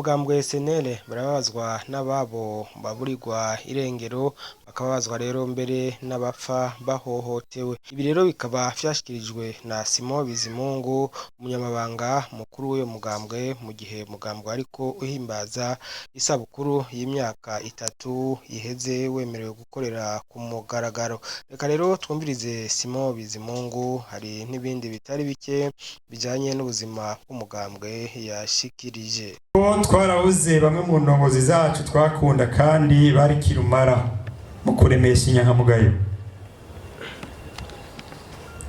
Mugambwe SNL barababazwa n'ababo baburirwa irengero, bakababazwa rero mbere n'abapfa bahohotewe. Ibi rero bikaba vyashikirijwe na Simon Bizimungu, umunyamabanga mukuru w'uyo mugambwe, mu gihe mugambwe ariko uhimbaza isabukuru y'imyaka 3 iheze wemerewe gukorera ku mugaragaro. Reka rero twumvirize Simon Bizimungu, hari n'ibindi bitari bike bijanye n'ubuzima bw'umugambwe yashikirije. Twarabuze bamwe mu ndongozi zacu twakunda kandi bari kirumara mu kuremesha inyankamugayo.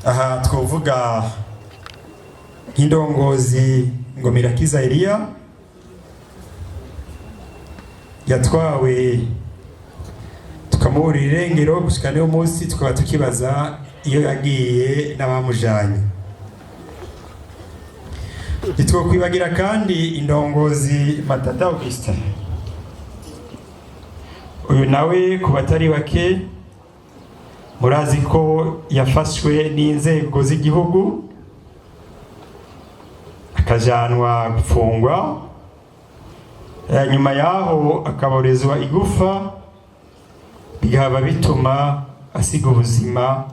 Aha twovuga nk'indongozi Ngomirakiza Eliya yatwawe tukamuburira irengero gushika n'uyu munsi tukaba tukibaza iyo yagiye n'abamujanye. Ntitwokwibagira kandi indongozi Matata Augustin, uyu nawe ku batari bake murazi ko yafashwe n'inzego z'igihugu akajanwa gufungwa, nyuma yaho akaborezwa igufa, bikaba bituma asiga ubuzima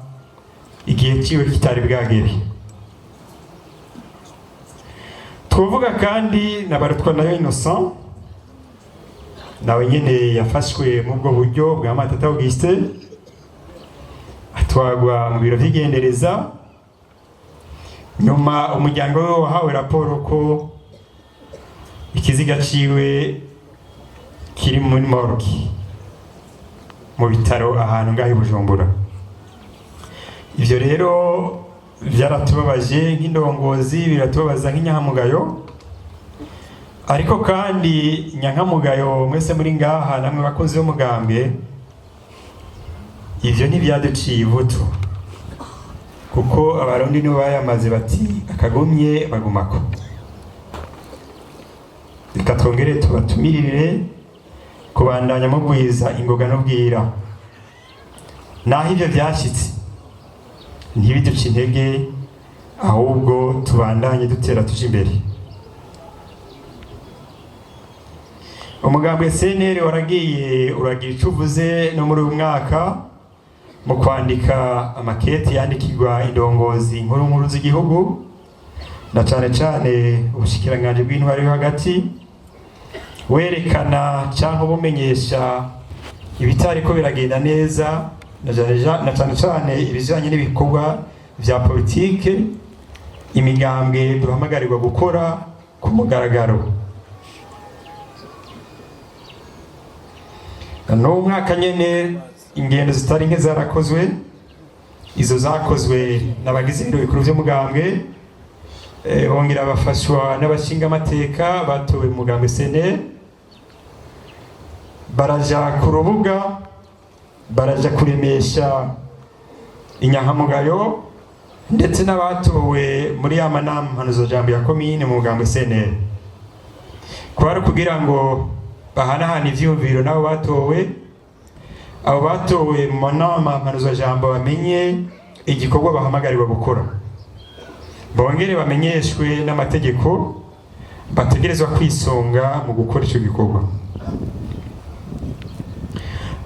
igihe ciwe kitari bwagere. Twovuga kandi na Barutwanayo Innocent, nawe nyene yafashwe mu bwo buryo bwa Matata Augustin, atwagwa mu biro vy'igendereza. Nyuma umuryango we wahawe raporo ko ikiziga ciwe kiri muri morgue mu bitaro ahantu ngaho i Bujumbura. Ivyo rero vyaratubabaje nk'indongozi, biratubabaza nk'inyankamugayo. Ariko kandi nyankamugayo mwese muri ngaha namwe bakunzi b'umugambwe, ivyo ntibyaduciye ivutu, kuko abarundi nibo bayamaze bati akagumye bagumako. Reka twongere tubatumirire kubandanya mugwiza ingoga n'ubwira. Naho ivyo vyashitse ntibiduce intege, ahubwo tubandanye dutera tuja imbere. Umugambwe CNL waragiye uragira ico uvuze no muri uyu mwaka mu kwandika amakete yandikirwa indongozi nkuru nkuru z'igihugu, na cane cane ubushikiranganji bw'intwaro yo hagati, werekana canke bumenyesha ibitariko biragenda neza, na cane cane ibijanye n'ibikorwa vya politike imigambwe duhamagarirwa gukora ku mugaragaro. N'uwo mwaka nyene ingendo zitari nke zarakozwe, izo zakozwe n'abagize ibiro bikuru vy'umugambwe, bongera bafashwa n'abashingamateka batowe mu mugambwe CNL, baraja ku rubuga, baraja kuremesha inyankamugayo, ndetse n'abatowe muri ya manama mpanuzajambo ya komine mu mugambwe CNL, kwari kugira ngo bahanahana ivyiyumviro n'abo batowe, abo batowe mu manama mpanuzajambo bamenye igikorwa bahamagarirwa gukora, bongere bamenyeshwe n'amategeko bategerezwa kwisunga mu gukora ico gikorwa.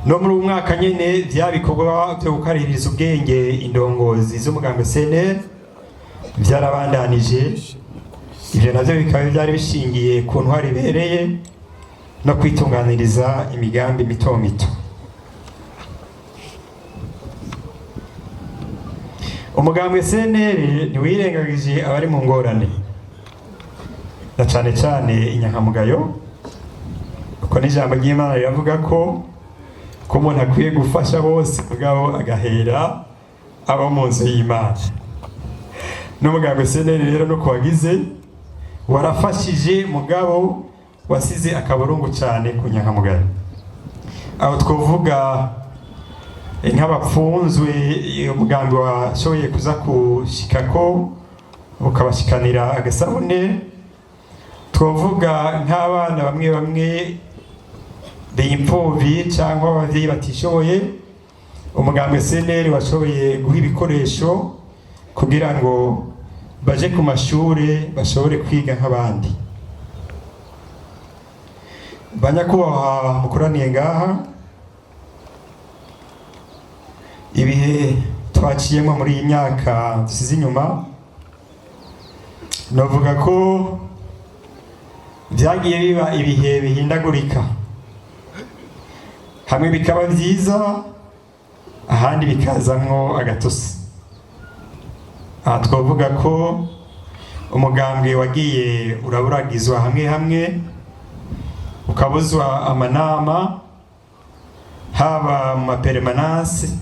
No muri uyu mwaka nyene vya bikorwa vyo gukarihiriza ubwenge indongozi z'umugambwe CNL vyarabandanije. Ivyo navyo bikaba vyari bishingiye ku ntwaro ibereye no kwitunganiriza imigambi mito mito. Umugambwe CNL ntiwirengagije abari mu ngorane, na cane cane inyankamugayo, kuko n'ijambo ry'Imana riravuga ko umuntu akwiye gufasha bose mugabo agahera abo mu nzu y'Imana. N'umugambwe CNL rero nuko wagize, warafashije mugabo wasize akaburungu cane ku nyankamugayo. Aho twovuga nk'abapfunzwe umugambi washoboye kuza kushikako ukabashikanira agasabune, twovuga nk'abana bamwe bamwe b'imfuvyi cyangwa abavyeyi batishoboye, umugambwe CNL washoboye guha ibikoresho kugira ngo baje ku mashure bashobore kwiga nk'abandi. Banyakubahwa mukoraniye ngaha, ibihe twaciyemo muri iyi myaka dusize inyuma, navuga ko byagiye biba ibihe bihindagurika, hamwe bikaba byiza, ahandi bikazamwo agatosi. Aha twavuga ko umugambwe wagiye uraburagizwa hamwe hamwe, ukabuzwa amanama, haba mu ma permanences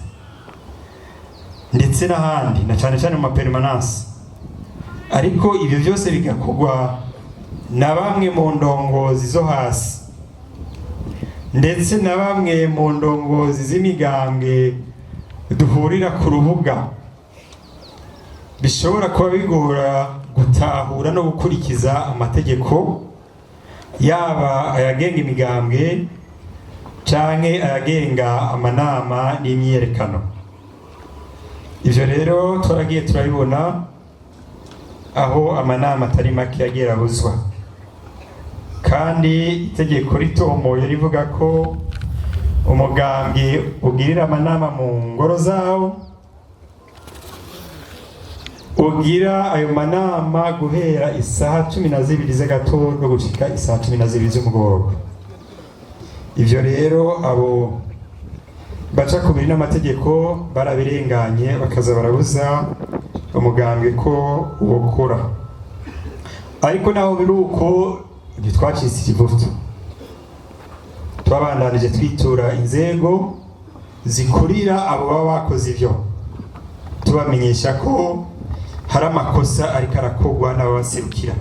ndetse n'ahandi, na cyane cyane mu ma permanences. Ariko ibyo byose bigakorwa na bamwe mu ndongozi zo hasi, ndetse na bamwe mu ndongozi z'imigambwe duhurira ku rubuga, bishobora kuba bigora gutahura no gukurikiza amategeko, yaba ayagenga imigambwe canke ayagenga amanama n'imyiyerekano. Ivyo rero twaragiye turabibona, aho amanama atari make yagiye arabuzwa, kandi itegeko ritomoye rivuga ko umugambwe ugirira amanama mu ngoro zawo, ugira ayo manama guhera isaha 12 z'agatondo gushika isaha 12 z'umugoroba. Ivyo rero abo baca kubiri n'amategeko barabirenganye, bakaza barabuza umugambwe ko wokora. Ariko naho biri uko, ntitwacitse ikivuto, twabandanije twitura inzego zikurira abo baba bakoze ivyo, tubamenyesha ko hari amakosa ariko arakorwa n'ababaserukira.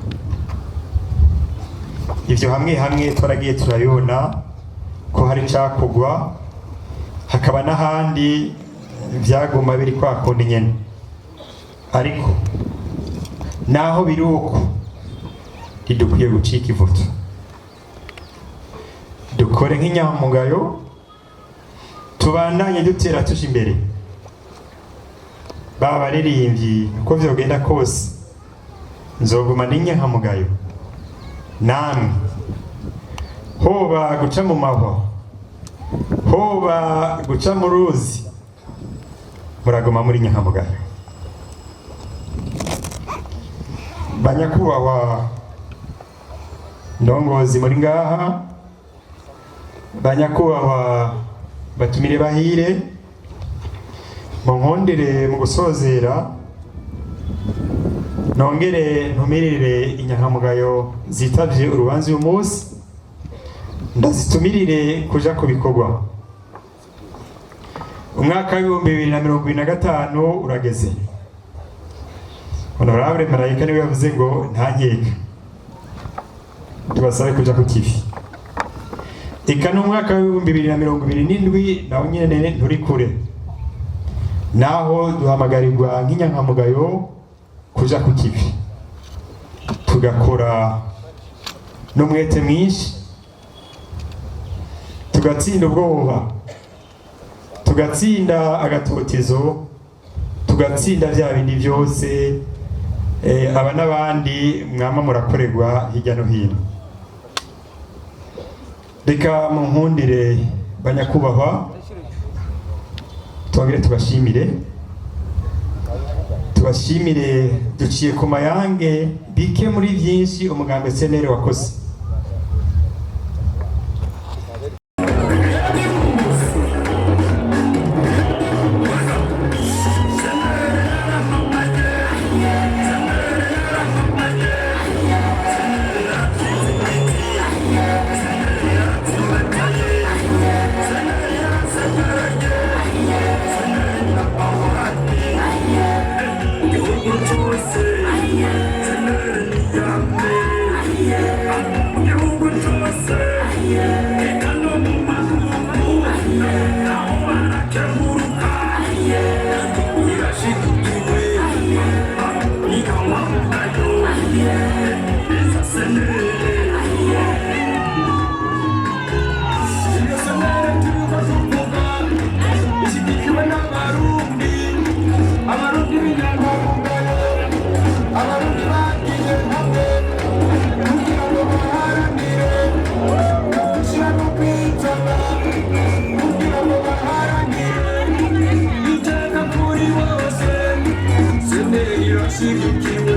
Ivyo hamwe hamwe twaragiye turabibona ko hari icakorwa, hakaba n'ahandi vyaguma biri kwa kundi nyene. Ariko naho biri uko, ntidukwiye gucika ivuto, dukore nk'inyamugayo, tubandanye dutera tuja imbere. Baba baririmbyi, uko vyogenda kose nzoguma n'inyankamugayo namwe, hoba guca mu mahwa, hoba guca mu ruzi, muraguma muri nyankamugayo. Banyakubahwa ndongozi muri ngaha, banyakubahwa batumire bahire, munkundire mu gusozera nongere ntumirire inyankamugayo zitavye urubanza uyu munsi, ndazitumirire kuja ku bikorwa. Umwaka w'2025 urageze. Honorable Marayika niwe yavuze ngo nta nkeka, tubasabe kuja ku kivi. Eka n'umwaka w'2027 nawo nyene nturi kure, naho duhamagarirwa nk'inyankamugayo kuja ku kivi, tugakora n'umwete mwinshi, tugatsinda ubwoba, tugatsinda agatotezo, tugatsinda vya bindi vyose aba n'abandi mwama murakorerwa hirya no hino. Reka munkundire banyakubahwa, twongere tubashimire, tubashimire duciye ku mayange bike muri byinshi umugambi CNL wakoze. Kugira ngo baharanire iteka kuri bose. CNL irashyigikiwe.